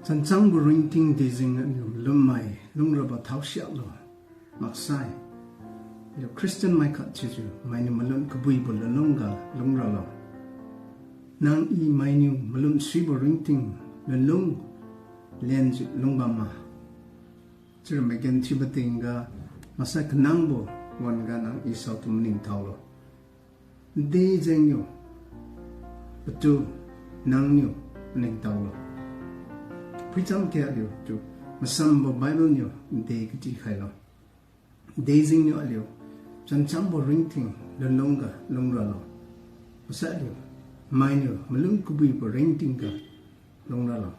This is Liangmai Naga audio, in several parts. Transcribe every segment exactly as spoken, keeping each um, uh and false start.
Chanchangbo ringting dejeng aniu malummai lungrabo thaosiaklo. Maksai, aliu Christian mai khat chiujiu mainiu malun kabuibo lunlungga lungralo. Nang i mainiu malun suibo ringting lunlung lenjiu lungbam ma? Chiura magen thiubo tingga maksai kanangbo wan-ga nang i saotu maningtaolo. Dejengniu, patu nangniu maningtaolo. Phuicham khe aliutu masambo Bible niu de katikhailo. Dejengniu aliu chanchangbo ringting lunlungga lungralo. Maksai aliu mainiu malun kabuibo ringtingga lungralo.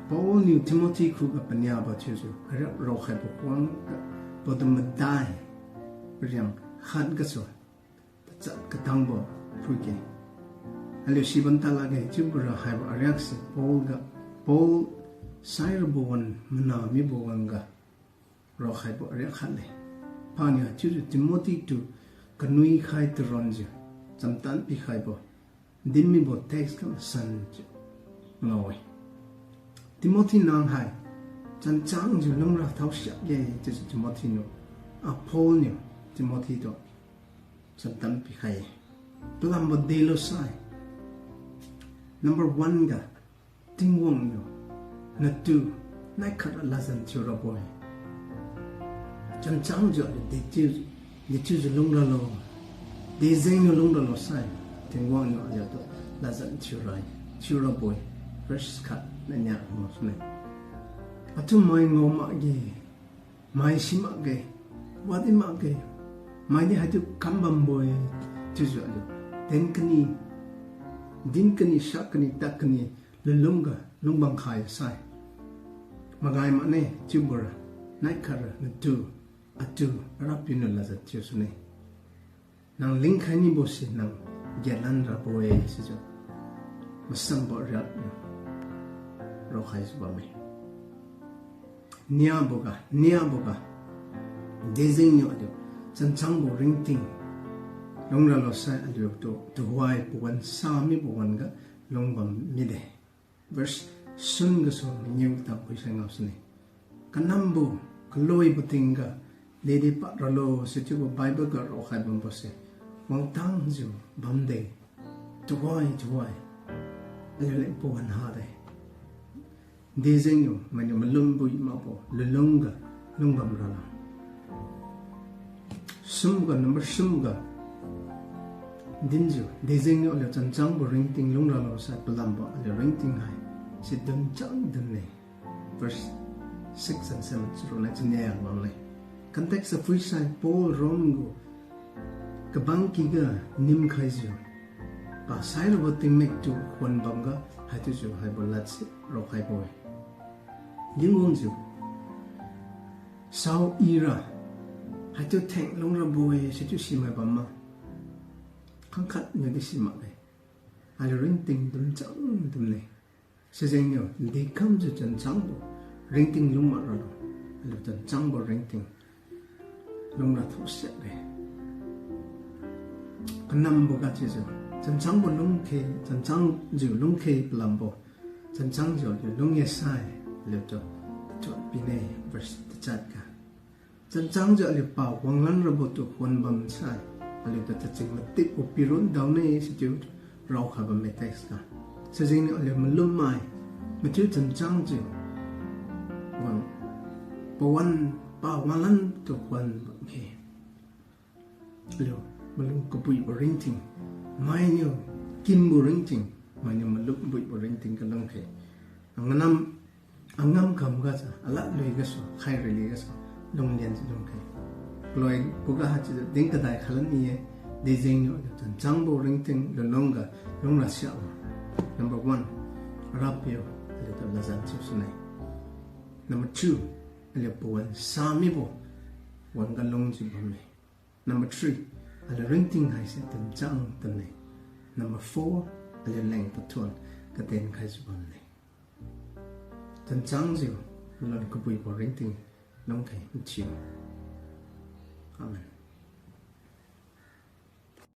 Paul niu Timothy khuga paniabo chiujiu ariak raokhaibo khuangga patu madai riang khat gasu tachat katangbo phuige. Aliu siban ta lakge chiubora haibo ariakse Paul ga, Paul sairabo wan mana mibo wan-ga raokhaibo ariak khatle. Paniu chiujiu Timothy tu kanuikhai taronjiu chamtan pikhaibo dinmibo text kam sanjiu ngao-e. Timothy nang hai chanchangjiu lungra thaosiakge chiujiu Timothy niu, ah, Paul niu Timothy tu chamtan pikhai-e. Palambo delo sai, number one ga, Tingwang niu natu naikhat ra ladjan thiurabo-e. Chanchangjiu aliu dechiu, dechiujiu lungralo, dejengniu lungralo sai, Tingwang niu aliutu ladjan thiura, thiurabo-e. Verse khat nania ngao sune. Athu mai ngao makge, mai si makge, wadi makge, maidi haitu kambambo-e chiujiu aliu din kani, din kani, sa kani, tak kani lunlungga lungbam khai sai, magai makne chiubora naikhat ra natu, atu, Rapiu niu ladjan thiu sune. Nang lingkhai nibose nang genlan rabo-e sijiu masambo riak niu raokhaijiu bamme. Niaboga, niaboga, dejengniu aliu chanchangbo ringting lungralo sai aliutu tuhoi pawan sa mibo wan-ga lungbam mide. Verse sun gasu mangiu tang phuisai ngao sune. Kanambo, kaloibo tingga, dedi padralo sichiubo Bible ga raokhai bambose wangtangjiu bamde. Tuhoi, tuhoi aliu leng pawan hade. Dejengniu mainiu malum bui makbo lunlungga lungbam ralo. Sumga, number sumga dinjiu, dejengniu aliu chanchangbo ringting lungralo sai palambo aliu ringting hai si dunchang dunne. Verse six and seven, chiuronna chinia wang le. Context a phuisai Paul Rome gu kabangky ga nimkhaijiu, pasairabo tingmik tu khuan bamga haichiujiu haibo ladse raokhaibo-e. Tingwangjiu, sao ira, haichiu theng lungrabo-e sichiu simai bamma? Khangkhat niudi simakge. Aliu ringting dunchang dunne. Sijengniu dekamjiu chanchangbo ringting lungmak ralo. Aliu chanchangbo ringting lungra thaosiakge. Kanamboga chiujiu, chanchangbo lungkhe, chanchangjiu lungkhe palambo, chanchangjiu aliu lung-e sai, aliutu tachun pine, verse tachat ga. Chanchangjiu aliu pa wanglan rabotu khuan bam sai, aliutu taching matipbo pirun daone sichiu raokhai bamme text ga. Sijengniu aliu malummai mathiu chanchangjiu wang, pawan, pa wanglantu khuan bamkhe. Aliu malum kabuibo ringting, mainiu kimbo ringting, mainiu malum buibo ringting ga lungkhe. Anganam, angam kamgasu, alad lui gasu, khairi lui gasu, lunglen lungkhe. Kaloi khuga haichiujiu din kadai khalan ni-e, dejengniu aliu chanchangbo ringting lunlungga lungra siaklo. Number one, Rapiu aliutu ladjan thiu sune. Number two, aliu pawan sa mibo wan-ga lungjiu bamme. Number three, aliu ringting haise chanchang tanne. Number four, aliu leng pathuon katen khaijiu bamne. Chanchangjiu, malum kabuibo ringting lungkhe nthiu. Amen.